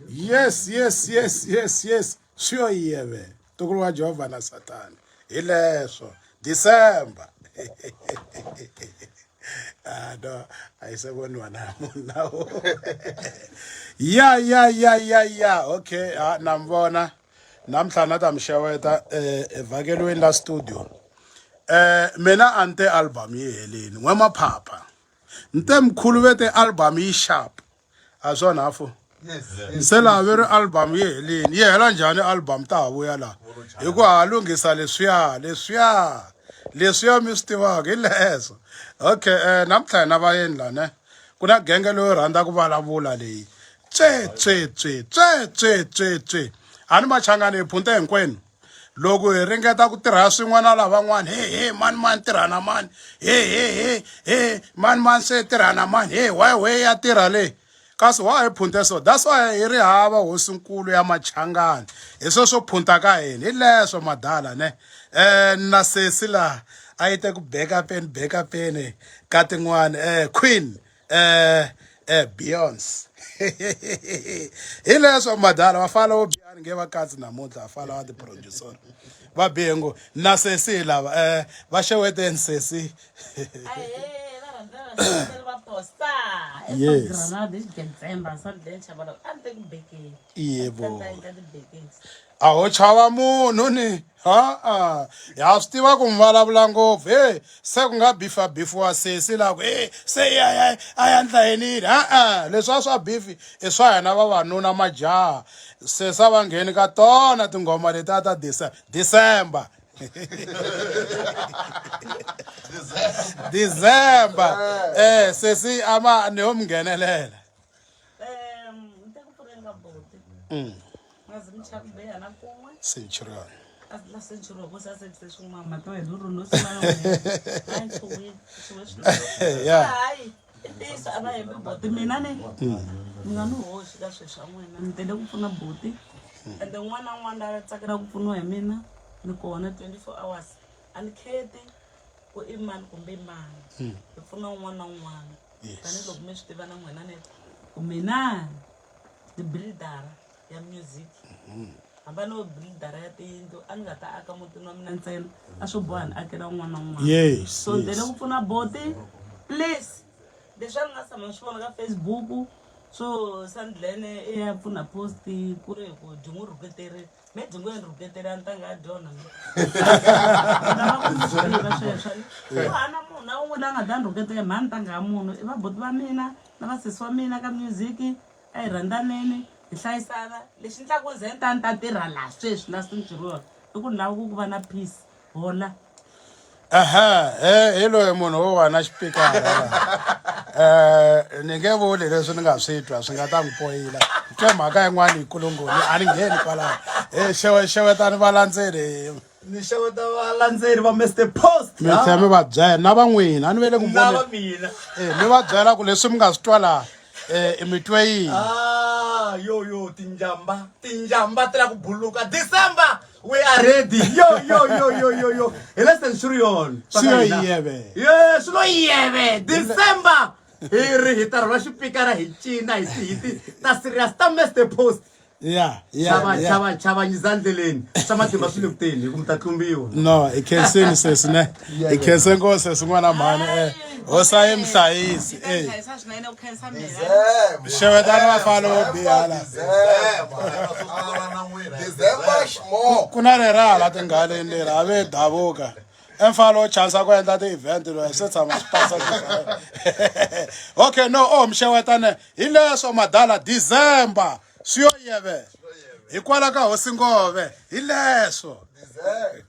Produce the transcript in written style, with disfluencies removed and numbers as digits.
Yes, yes, yes, yes, yes. Swi yo yeve. Ntukulu wa Jehovha na Sathana. Hi leswo. December. Ah, no, a yi se voniwa na munhu na wun'we. Ya, ya, ya, ya, ya. Okay, ah, na mi vona. Namuntlha na ta mi xeweta eh evhakelweni la studio. Eh mina a ni te album yi helini. N'we maphapha. Nte mkhulu ve te album yi sharp. A swona hafu. Se laha ve ri album yi helini. Yi hela njhani album ta ha vuya laha? Hi ku ha lunghisa leswiya, leswiya. Leswiya mi swi tivaka hi leswo. Okay, eh namuntlha hina vayeni la ne. Ku na genge loyo rhandza ku vulavula leyi. Tswe tswe tswe tswe tswe tswe tswe. A ni machangani hi phunte hinkwenu. Loko hi ringeta ku tirha swin'we na lavan'wana he he mani mani tirha na mani he he he he mani mani se tirha na mani he why we ya tirha le kasi wa hi phunte so that's why hi ri hava hosinkulu ya machangani hi swo swo phunta ka hina hi leswo madala ne um na sesi laha a yi te ku beka peni beka peni ka tin'wana um queen eh eh Beyonce hi leswo madala va fana vo biha ni nge va katsi namuntlha va fana va ti-producer va bihe ngo na sesi hi lava eh va xeweteni sesi. Ahee, va rhandza vaseketeri va posta. Yes. Granada xigentsemba Sunday Chabalala a ni te ku bekeni. Yebo. Ta tibekeni. A ho chava munhu ni ha-a ha swi tiva ku mi vulavula ngopfu he se ku nga bifa bifiwa sesi la ku e se ya ya a ya ndla yinini ha-a leswi a swa bifi i swa hina vavanuna majaha sesi a va ngheni ka tona tinghoma leti a ta December December eh sesi ama ni ho mi nghenelela. Ni te ku pfuleni ka buti. Ngazi mi chava ku biha na kun'we. Centurion. A la Centurion ko sa se swin'wana matohelo ro no sima a ni chuhile chuhe swinene. Yeah. Hayi i ntiyiso a va hembi buti mina ni ni nga ni hoxi ka swilo swa n'wina ni tele ku pfuna buti ende un'wana na un'wana la tsakelaka ku pfuniwa hi mina ni kona 24 hours a ni kheti ku i mani kumbe i mani hi pfuna un'wana na un'wana. Tanihiloko mi swi tiva na n'wina ni ku mina ni builder ya music hamba no builder ya tiyindlu a ni nga ta aka mutini wa mina ntsena a swo boha ni akela un'wana na un'wana. Yes, So ni tele yes. ku pfuna boti please leswi a ni nga tshama ni swi vona ka Facebook swo Sandlene i ya pfuna post ku ri hi ku dyi n'wi rhuketerile. Me dyi ngo ni rhuketela a ni ta nga dyona me. Lava ku swi tiva sweswo. Ku hana munhu na un'we la nga ta ni rhuketela mhani ta nga munhu i vabuti va mina na vasesi wa mina ka music a hi rhandzaneni hi hlayisana lexi ndlaku ze ni ta ni ta tirha laha sweswi la Centurion i ku ni lava ku ku va na peace hola. Ehe, he hi loyi munhu wo wa na xipikara eh ni nge vuli leswi ni nga swi twa swi nga ta n'wi poyila ni twe mhaka yin'wana yikulu ngoni a ni ngheni kwalaho e xewe xewetani valandzeri Ni xeweta valandzeri va Mister Post. Mi tlhela mi va byela na va n'wina a ni ve le ku Na vone va mina. Eh, mi va byela ku leswi mi nga swi twa laha eh mi twe yini. Ah, yo yo tinjamba, tinjamba ti la ku buluka. December we are ready. Yo yo yo yo yo yo. Hi le Centurion. Swi yo yeve. Ye, swi lo yeve. December hi ri hi ta rhwala xipikara hi cina hi tihiti ta serious ta Mister Post. Ya, ya, Chava ya. chava chava nyiza ndleleni. Swa matimba swi le ku teni hi ku mi ta tlumbiwa. No, hi khensini sesi ne. Hi khense ngopfu sesi n'wana mhani eh. Hosi a yi mi hlayisi eh. Hlayisa swinene ku khensa mina. Xewetani vafana vo biha la. December ximoko. Ku na lera hala tinghaleni leri a ve davuka. Emfana wo chansa ku endla ti-event loyi se tshama swi pasa Okay, no, oh mxeweta ne. Hi leswo madala December swi yo yeve. Hikwalaho ka hosi Ngove hi leswo. December.